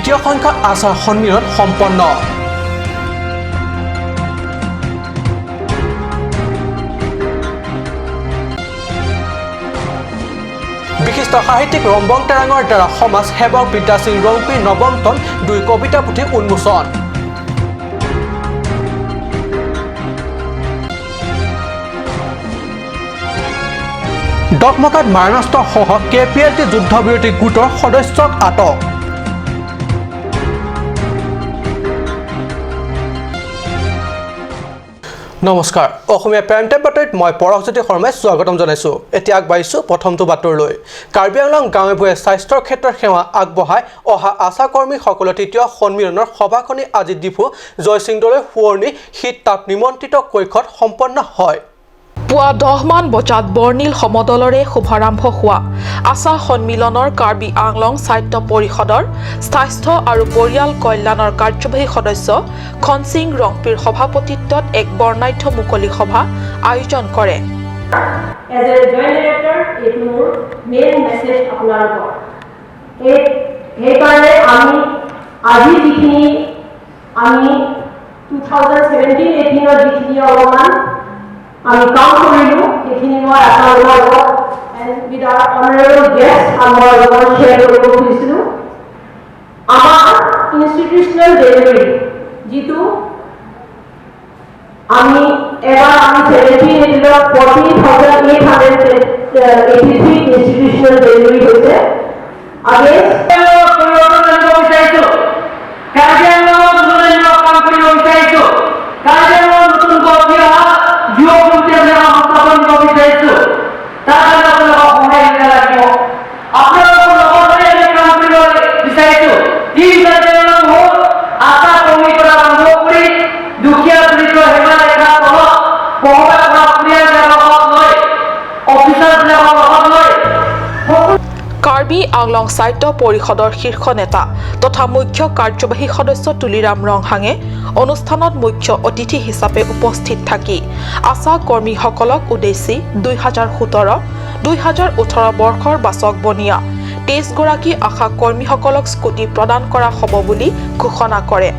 তৃতীয় সংখ্যক আছা সন্মিলন সম্পন্ন। বিশিষ্ট সাহিত্যিক ৰম্বং তেৰাঙৰ দ্বাৰা সমাজ সেৱক বিদ্যাসিং ৰংপিৰ নৱমতম দুই কবিতা পুথি উন্মোচন। ডকমকাত মাৰণাস্ত্ৰসহ KPLT যুদ্ধবিৰতি গোটৰ সদস্যক আটক। নমস্কাৰ, অসমীয়া প্ৰাইম টাইম বাতৰিত মই পৰশজ্যোতি শৰ্মাই স্বাগতম জনাইছোঁ। এতিয়া আগবাঢ়িছোঁ প্ৰথমটো বাতৰিলৈ। কাৰ্বি আংলং গাঁৱে ভূঞে স্বাস্থ্যৰ ক্ষেত্ৰত সেৱা আগবঢ়াই অহা আশাকৰ্মীসকলৰ তৃতীয় সন্মিলনৰ সভাখনি আজি ডিফু জয়সিং দলৈ সোঁৱৰণী শীত তাপ নিমন্ত্ৰিত কক্ষত সম্পন্ন হয়। পুৱা 10মান বজাত বৰ্ণিল সমদলৰে শুভাৰম্ভ হোৱা আশা সন্মিলনৰ কাৰ্বি আংলং স্বায়ত্ত পৰিষদৰ স্বাস্থ্য আৰু পৰিয়াল কল্যাণৰ কাৰ্যবাহী সদস্য খনসিং ৰংপিৰ সভাপতিত্বত এক বৰ্ণাঢ্য মুকলি সভা আয়োজন কৰে। এজ এ জইণ্ট ডিৰেক্টৰ এইটো মোৰ মেইন মেছেজ আপোনালোকৰ। সেইকাৰণে আমি আজি যিখিনি আমি 2017-18ত যিখিনি অলপমান আমি কাম কৰিলোঁ, সেইখিনি মই আপোনালোকৰ লগত and with our honourable guest মই অলপমান শ্বেয়াৰ কৰিব খুজিছিলোঁ। আমাৰ ইনষ্টিটিউচনেল ডেলিভাৰী যিটো আমি এবাৰ আমি 17-18ত 14,883 ইনষ্টিটিউচনেল ডেলিভাৰী হৈছে। আগেইনষ্ট পৰিৱৰ্তন আনিব বিচাৰিছো, কাৰ্বি আংলঙত উন্নয়নমূলক কাম কৰিব বিচাৰিছো, কাৰ্বি আংলঙত নতুন উঠি অহা যুৱক যুৱতীবিলাকক সংস্থাপন দিব বিচাৰিছো। তাৰ কাৰণে আপোনালোকক সহায় লাগিব। আপোনালোকৰ লগতে আমি কাম কৰিব বিচাৰিছো। টিম কাৰ্বি আংলং হওক, আশা কৰ্মীৰ পৰা আৰম্ভ কৰি দুখীয়া দৰিদ্ৰ সীমা ৰেখাৰ তলত বসবাস কৰা পৰিয়ালবিলাকক লৈ, অফিচাৰবিলাকৰ লগত লৈ সকলো কাৰ্বি আংলং স্বায়ত্ত পৰিষদৰ শীৰ্ষ নেতা তথা মুখ্য কাৰ্যবাহী সদস্য তুলিৰাম ৰংহাঙে অনুষ্ঠানত মুখ্য অতিথি হিচাপে উপস্থিত থাকি আশা কৰ্মীসকলক উদ্দেশ্যি 2017-2018 বৰ্ষৰ বাচক বনিয়া 23গৰাকী আশা কৰ্মীসকলক স্কুটি প্ৰদান কৰা হ'ব বুলি ঘোষণা কৰে।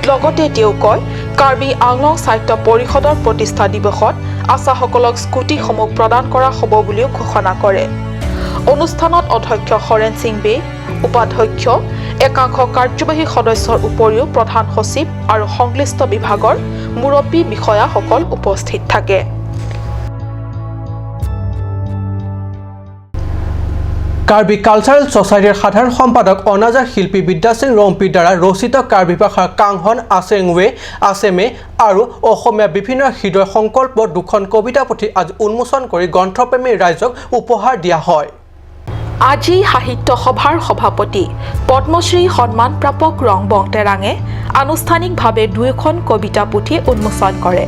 লগতে তেওঁ কয়, কাৰ্বি আংলং স্বায়ত্ত পৰিষদৰ প্ৰতিষ্ঠা দিৱসত আশাসকলক স্কুটিসমূহ প্ৰদান কৰা হ'ব বুলিও ঘোষণা কৰে। অনুষ্ঠানত অধ্যক্ষ হৰেণ সিং বে, উপাধ্যক্ষ, একাংশ কাৰ্যবাহী সদস্যৰ উপৰিও প্ৰধান সচিব আৰু সংশ্লিষ্ট বিভাগৰ মুৰব্বী বিষয়াসকল উপস্থিত থাকে। কাৰ্বি কালচাৰেল ছ'চাইটিৰ সাধাৰণ সম্পাদক অনাজাৰ শিল্পী বিদ্যাসিং ৰংপিৰ দ্বাৰা ৰচিত কাৰ্বি ভাষাৰ কাংহন আছেংৱে আছেমে আৰু অসমীয়া বিভিন্ন হৃদয় সংকল্প দুখন কবিতা পুথি আজি উন্মোচন কৰি গ্ৰন্থপ্ৰেমী ৰাইজক উপহাৰ দিয়া হয়। আজি সাহিত্য সভাৰ সভাপতি পদ্মশ্ৰী সন্মানপ্ৰাপক ৰংবং তেৰাঙে আনুষ্ঠানিকভাৱে দুয়োখন কবিতা পুথি উন্মোচন কৰে।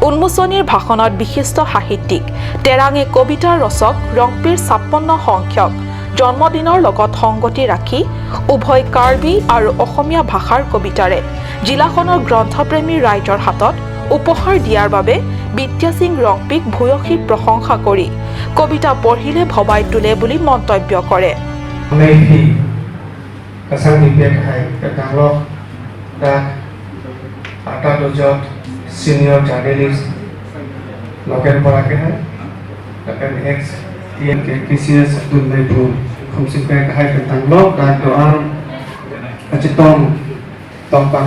উন্মোচনীৰ ভাষণত বিশিষ্ট সাহিত্যিক তেৰাঙে কবিতাৰ ৰচক ৰংপিৰ 56 সংখ্যক জন্মদিনৰ লগত সংগতি ৰাখি উভয় কাৰ্বি আৰু অসমীয়া ভাষাৰ কবিতাৰে জিলাখনৰ গ্ৰন্থপ্ৰেমী ৰাইজৰ হাতত উপহাৰ দিয়াৰ বাবে বিদ্যাসিং ৰংপিক ভূয়সী প্ৰশংসা কৰি কবিতা পঢ়িলে ভবাই তোলে বুলি মন্তব্য কৰে। Maybe kasang dipek hai katanglok dak ata dojot senior journalist Loken Borake hai lakan ex TNK KCS Abdul Laibu khumsing pe hai katanglok dak doang achitong tongpang।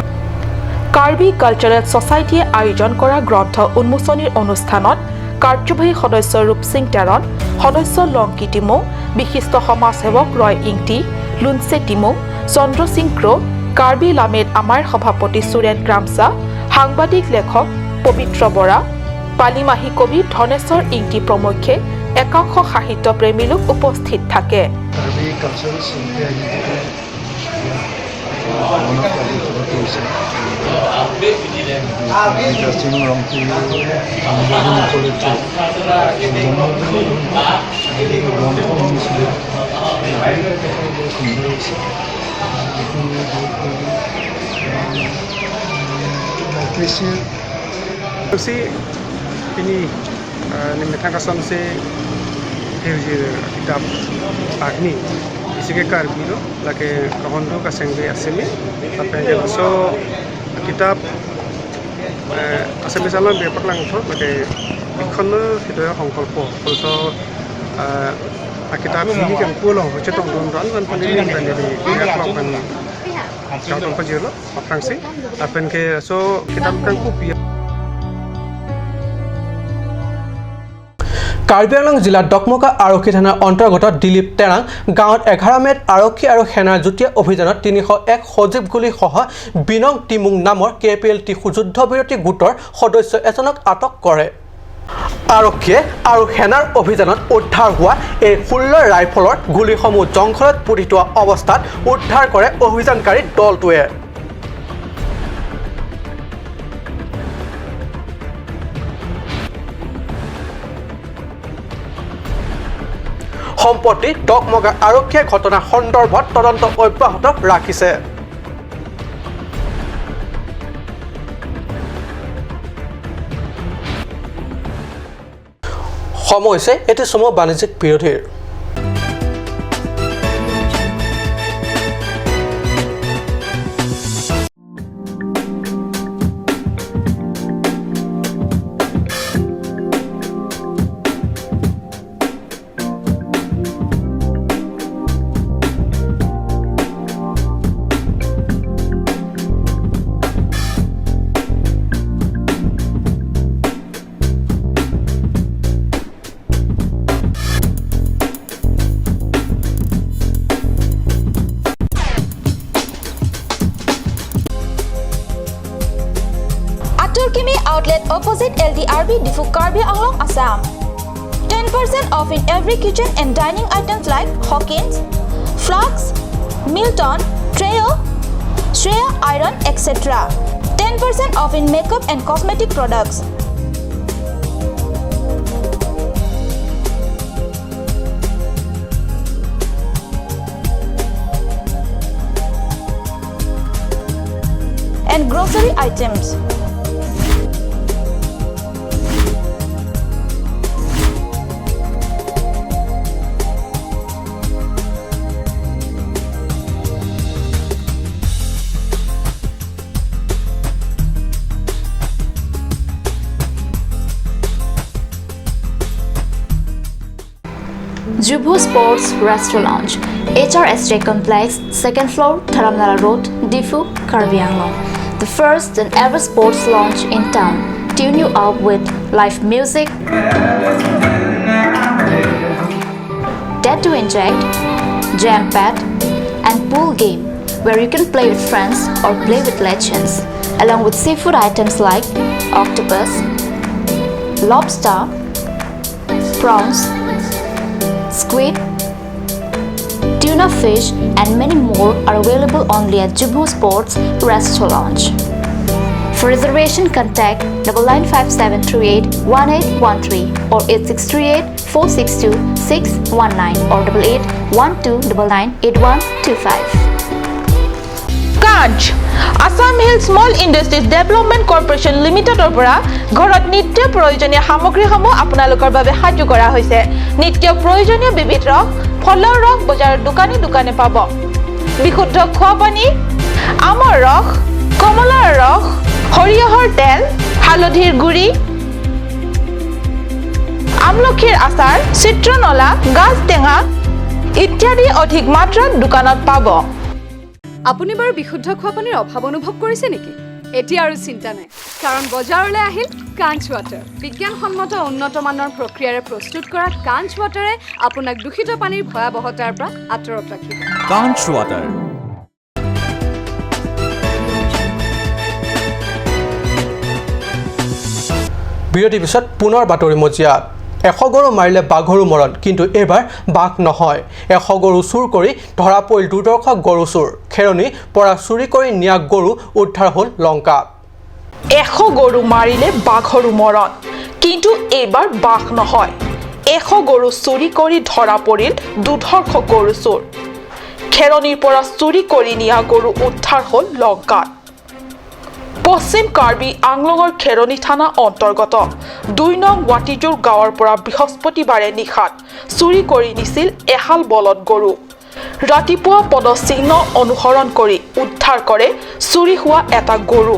Karbi cultural ছ'চাইটিয়ে আয়োজন কৰা গ্ৰন্থ উন্মোচনীৰ অনুষ্ঠানত কাৰ্যবাহী সদস্য ৰূপসিং টেৰণ, সদস্য লংকি টিমৌ, বিশিষ্ট সমাজসেৱক ৰয় ইংটি, লুনচে টিমৌ, চন্দ্ৰ সিং ক্ৰ', কাৰ্বি লামেদ আমাৰ সভাপতি সুৰেন ক্ৰামচা, সাংবাদিক লেখক পবিত্ৰ বৰা, পালিমাহী কবি ধনেশ্বৰ ইংটি প্ৰমুখ্যে একাংশ সাহিত্যপ্ৰেমী লোক উপস্থিত থাকে। কাৰ্বি কালচাৰেল ছ'চাইটি আজি যিটো ভৱনত আজি কিবা কৰিছে, বিদ্যাসিং ৰংপিৰ জন্মদিন উপলক্ষে জন্মদিন গ্ৰন্থ উন্মোচন বৰ সুন্দৰ হৈছে। যিটো কৃষিৰ si ini ni metang kasam se hewjir kitab agni Isike Karbi lake kahondu kasengbe asemi apenge so kitab asemi salam bepak lang thot lake ikhon hidaya সংকল্প also kitab ni kan pulo chetong don ran kan pandini pandini klok kan Gautam Pajilo Aprangsi apenke so kitab kan kupi Karbi Anglong জিলাৰ ডকমকা আৰক্ষী থানাৰ অন্তৰ্গত দিলীপ টেৰাং গাঁৱত 11 মে'ত আৰক্ষী আৰু সেনাৰ যুটীয়া অভিযানত 301 সজীৱ গুলীসহ বিনং টিমুং নামৰ KPLT যুদ্ধবিৰতি গোটৰ সদস্য এজনক আটক কৰে। আৰক্ষীয়ে আৰু সেনাৰ অভিযানত উদ্ধাৰ হোৱা এই 16 ৰাইফলৰ গুলীসমূহ জংঘলত পুতি থোৱা অৱস্থাত উদ্ধাৰ কৰে অভিযানকাৰী দলটোৱে। সম্প্ৰতি ডকমকা আৰক্ষীয়ে ঘটনা সন্দৰ্ভত তদন্ত অব্যাহত ৰাখিছে। সময় হৈছে এটি চমু বাণিজ্যিক বিৰোধীৰ। Kimi outlet opposite LDRB Diphu Karbi Anglong, Assam. 10% off in every kitchen and dining items like Hawkins, Flux, Milton, Treo, Shreya Iron, etc. 10% off in makeup and cosmetic products. And grocery items. Jubu Sports Restaurant Lounge, HRSJ Complex, 2nd floor, Dharamnala Road, Diphu, Karbi Anglong. The first and ever sports lounge in town. Tune you up with live music, tattoo inject, jam pad, and pool game where you can play with friends or play with legends, along with seafood items like octopus, lobster, prawns, squid, tuna fish, and many more are available only at Jubu Sports Restaurant Lounge. For reservation, contact 9957381813 or 8638462619 or 8812998125. Kanch Assam Hill Small Industries Development Corporation লিমিটেডৰ পৰা ঘৰত নিত্য প্ৰয়োজনীয় সামগ্ৰীসমূহ আপোনালোকৰ বাবে সাজু কৰা হৈছে। নিত্য প্ৰয়োজনীয় বিবিধ ৰস, ফলৰ ৰস বজাৰৰ দোকানে দোকানে পাব। বিশুদ্ধ খোৱা পানী, আমৰ ৰস, কমলাৰ ৰস, সৰিয়হৰ তেল, হালধিৰ গুড়ি, আমলখিৰ আচাৰ, চিত্ৰনলা, গাজ টেঙা ইত্যাদি অধিক মাত্ৰাত দোকানত পাব। আপুনি বাৰু বিশুদ্ধ খোৱা পানীৰ অভাৱ অনুভৱ কৰিছে নেকি? এতিয়া আৰু চিন্তা নাই, কাৰণ বজাৰলৈ আহিল কাঞ্চ ৱাটাৰ। বিজ্ঞানসন্মত উন্নত মানৰ প্ৰক্ৰিয়াৰে প্ৰস্তুত কৰা কাঞ্চ ৱাটাৰে আপোনাক দূষিত পানীৰ ভয়াৱহতাৰ পৰা আঁতৰত ৰাখিব। কাঞ্চ ৱাটাৰ। বিৰতিৰ পিছত পুনৰ বাতৰি মজিয়াত। 100 গৰু মাৰিলে বাঘৰো মৰণ, কিন্তু এইবাৰ বাঘ নহয়। 100 গৰু চুৰ কৰি ধৰা পৰিল দুৰ্ধৰ্ষ গৰু চোৰ। খেৰণিৰ পৰা চুৰি কৰি নিয়া গৰু উদ্ধাৰ হ'ল লংকাত। 100 গৰু মাৰিলে বাঘৰো মৰণ, কিন্তু এইবাৰ বাঘ নহয়। 100 গৰু চুৰি কৰি ধৰা পৰিল দুৰ্ধৰ্ষ গৰু চোৰ। খেৰণিৰ পৰা চুৰি কৰি নিয়া গৰু উদ্ধাৰ হ'ল লংকাত। পশ্চিম কাৰ্বি আংলঙৰ খেৰণি থানা অন্তৰ্গত 2 নং ৱাটিজোৰ গাঁৱৰ পৰা বৃহস্পতিবাৰে নিশাত চুৰি কৰি নিছিল এহাল বলদ গৰু। ৰাতিপুৱা পদচিহ্ন অনুসৰণ কৰি উদ্ধাৰ কৰে চুৰি হোৱা এটা গৰু।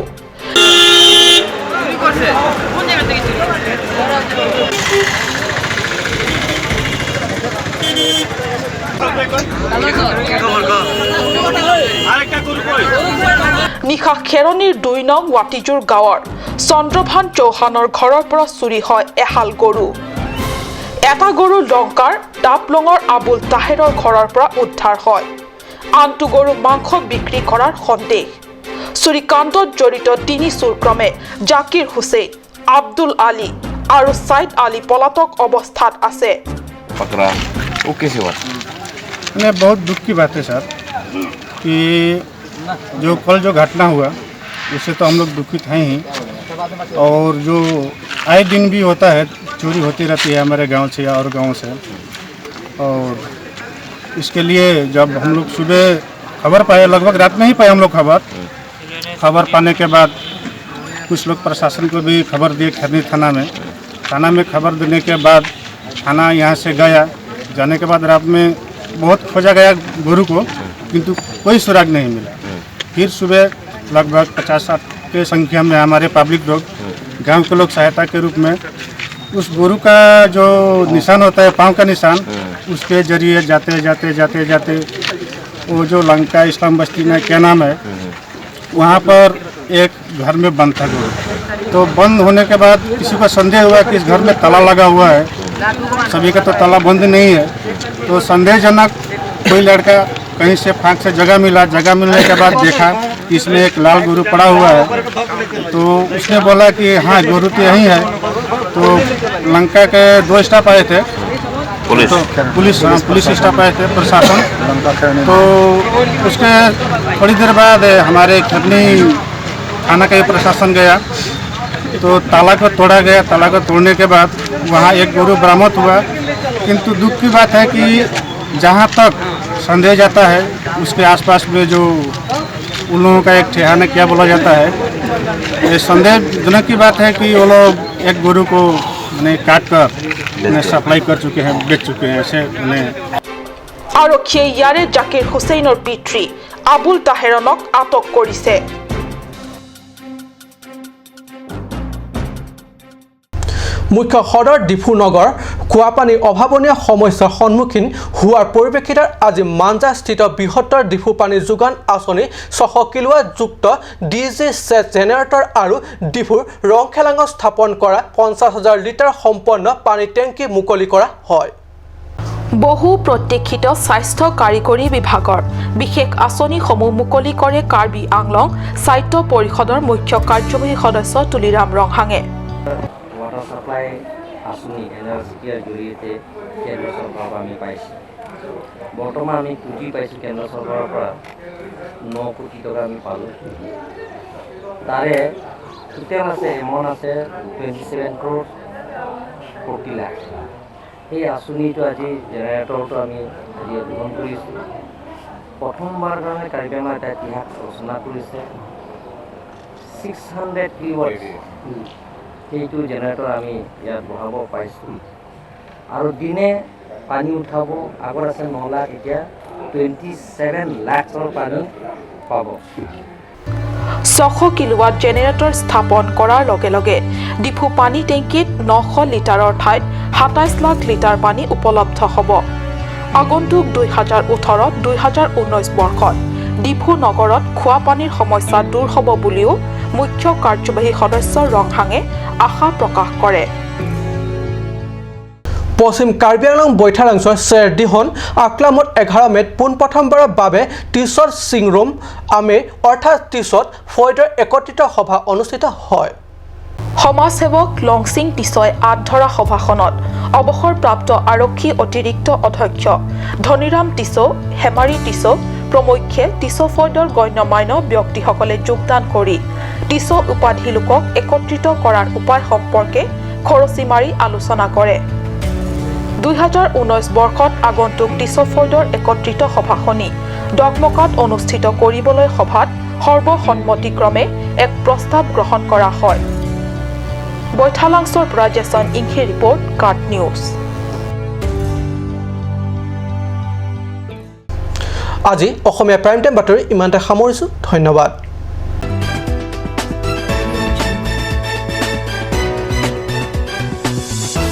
নিশা খেৰণিৰ 2 নং ৱাটিজুৰ গাঁৱৰ চন্দ্ৰভান চৌহানৰ ঘৰৰ পৰা চুৰি হয় এহাল গৰু। এটা গৰু লংকাৰ ডাপলঙৰ আবুল তাহেৰৰ ঘৰৰ পৰা উদ্ধাৰ হয়। আনটো গৰু মাংস বিক্ৰী কৰাৰ সন্দেহ। চুৰিকাণ্ডত জড়িত তিনি চোৰ ক্ৰমে জাকিৰ হুছেইন, আব্দুল আলী আৰু ছাইদ আলী পলাতক অৱস্থাত আছে। बहुत दुख की बात है सर कि जो कल जो घटना हुआ उससे तो हम लोग दुखित हैं ही, और जो आए दिन भी होता है चोरी होती रहती है हमारे गांव से और गांव से। और इसके लिए जब हम लोग सुबह खबर पाए, लगभग रात में ही पाए हम लोग खबर पाने के बाद कुछ लोग प्रशासन को भी खबर दिए खैरनी थाना में। थाना में खबर देने के बाद थाना यहाँ से गया। जाने के बाद रात में बहुत खोजा गया गोरू को, किंतु कोई सुराग नहीं मिला। फिर सुबह लगभग 50-60 के संख्या में हमारे पब्लिक लोग, गांव के लोग सहायता के रूप में उस गोरू का जो निशान होता है, पाँव का निशान, उसके जरिए जाते जाते जाते जाते वो जो लंका इस्लाम बस्ती में क्या नाम है, वहाँ पर एक घर में बंद था गोरू। तो बंद होने के बाद किसी को संदेह हुआ कि इस घर में ताला लगा हुआ है, सभी का तो ताला बंद नहीं है। तो संदेहजनक कोई लड़का कहीं से फांक से जगह मिला। जगह मिलने के बाद देखा कि इसमें एक लाल गोरू पड़ा हुआ है। तो उसने बोला कि हाँ गोरू तो यही है। तो लंका के 2 स्टाफ आए थे, पुलिस तो पुलिस स्टाफ आए थे, प्रशासन। तो उसके थोड़ी देर बाद हमारे खैरनी थाना का प्रशासन गया, तो ताला को तोड़ा गया। ताला को तोड़ने के बाद वहाँ एक गोरू बरामद हुआ। किंतु दुख की बात है कि जहाँ तक संदेह जाता है उसके आसपास में जो उन लोगों का एक ठिकाना क्या बोला जाता है, ये संदेहजनक की बात है कि वो लोग एक गोरू को मैंने काट कर मैंने सप्लाई कर चुके हैं, बेच चुके हैं ऐसे मैंने। আৰক্ষীয়ে ইয়াৰে জাকিৰ হুছেইনৰ পিতৃ আবুল তাহেৰনক আটক কৰিছে। মুখ্য সদৰ ডিফু নগৰ খোৱাপানীৰ অভাৱনীয় সমস্যাৰ সন্মুখীন হোৱাৰ পৰিপ্ৰেক্ষিতত আজি মাঞ্জাস্থিত বৃহত্তৰ ডিফু পানী যোগান আঁচনি 600 কিলোৱাটযুক্ত ডি জি ছেট জেনেৰেটৰ আৰু ডিফুৰ ৰংখেলাঙত স্থাপন কৰা 50,000 লিটাৰ সম্পন্ন পানী টেংকি মুকলি কৰা হয়। বহু প্ৰতীক্ষিত স্বাস্থ্য কাৰিকৰী বিভাগৰ বিশেষ আঁচনিসমূহ মুকলি কৰে কাৰ্বি আংলং স্বায়ত্ত পৰিষদৰ মুখ্য কাৰ্যবাহী সদস্য তুলিৰাম ৰংহাঙে। ৱাটাৰ ছাপ্লাই আঁচনি এন আৰ চি কেৰ জৰিয়তে কেন্দ্ৰ চৰকাৰৰ পৰা আমি পাইছোঁ। বৰ্তমান আমি পুঁজি পাইছোঁ কেন্দ্ৰ চৰকাৰৰ পৰা 9 কোটি টকা আমি পালোঁ। তাৰে টোটেল আছে এমাউণ্ট আছে 27 crore 40 lakh। সেই আঁচনিটো আজি জেনেৰেটৰটো আমি আজি উদ্বোধন কৰিছোঁ। প্ৰথমবাৰ কাৰণে কাৰ্বি আংলং এটা ইতিহাস ৰচনা কৰিছে। 600 কিলোৱাট সেইটো জেনেৰেটৰ আমি ইয়াত বহাব পাৰিছোঁ। আৰু দিনে পানী উঠাব, আগত আছে 9 লাখ, এতিয়া 27 লাখৰ পানী পাব। 600 কিলোৱাট জেনেৰেটৰ স্থাপন কৰাৰ লগে লগে ডিফু পানী টেংকিত 900 লিটাৰৰ ঠাইত 27 লাখ লিটাৰ পানী উপলব্ধ হ'ব। আগন্তুক 2018-2019 বৰ্ষত ডিফু নগৰত খোৱা পানীৰ সমস্যা দূৰ হ'ব বুলিও মুখ্য কাৰ্যবাহী সদস্য ৰংহাঙে আশা প্ৰকাশ কৰে। পশ্চিম কাৰ্বি আংলং বৈঠালাংছৰ চেৰদিহন আকলামত 11 মে'ত পোনপ্ৰথমবাৰৰ বাবে টিছত চিংৰুম আমে অৰ্থাৎ টিছত ফৈদৰ একত্ৰিত সভা অনুষ্ঠিত হয়। সমাজসেৱক লংচিং টিছই আঁত ধৰা সভাখনত অৱসৰপ্ৰাপ্ত আৰক্ষী অতিৰিক্ত অধ্যক্ষ ধনীৰাম টিছ, হেমাৰী টিছ প্ৰমুখ্যে টিছ ফৈদৰ গণ্যমান্য ব্যক্তিসকলে যোগদান কৰি টিছ উপাধি লোকক একত্ৰিত কৰাৰ উপায় সম্পৰ্কে খৰচি মাৰি আলোচনা কৰে। 2019 বৰ্ষত আগন্তুক টিছ ফৈদৰ একত্ৰিত সভাখনি ডকমকাত অনুষ্ঠিত কৰিবলৈ সভাত সৰ্বসন্মতিক্ৰমে এক প্ৰস্তাৱ গ্ৰহণ কৰা হয়। বৈঠালাংছৰ পৰা জেছন ইংহি ৰিপৰ্ট, কাট নিউজ। আজি অসমীয়া প্ৰাইম টাইম বাতৰি ইমানতে সামৰিছোঁ। ধন্যবাদ।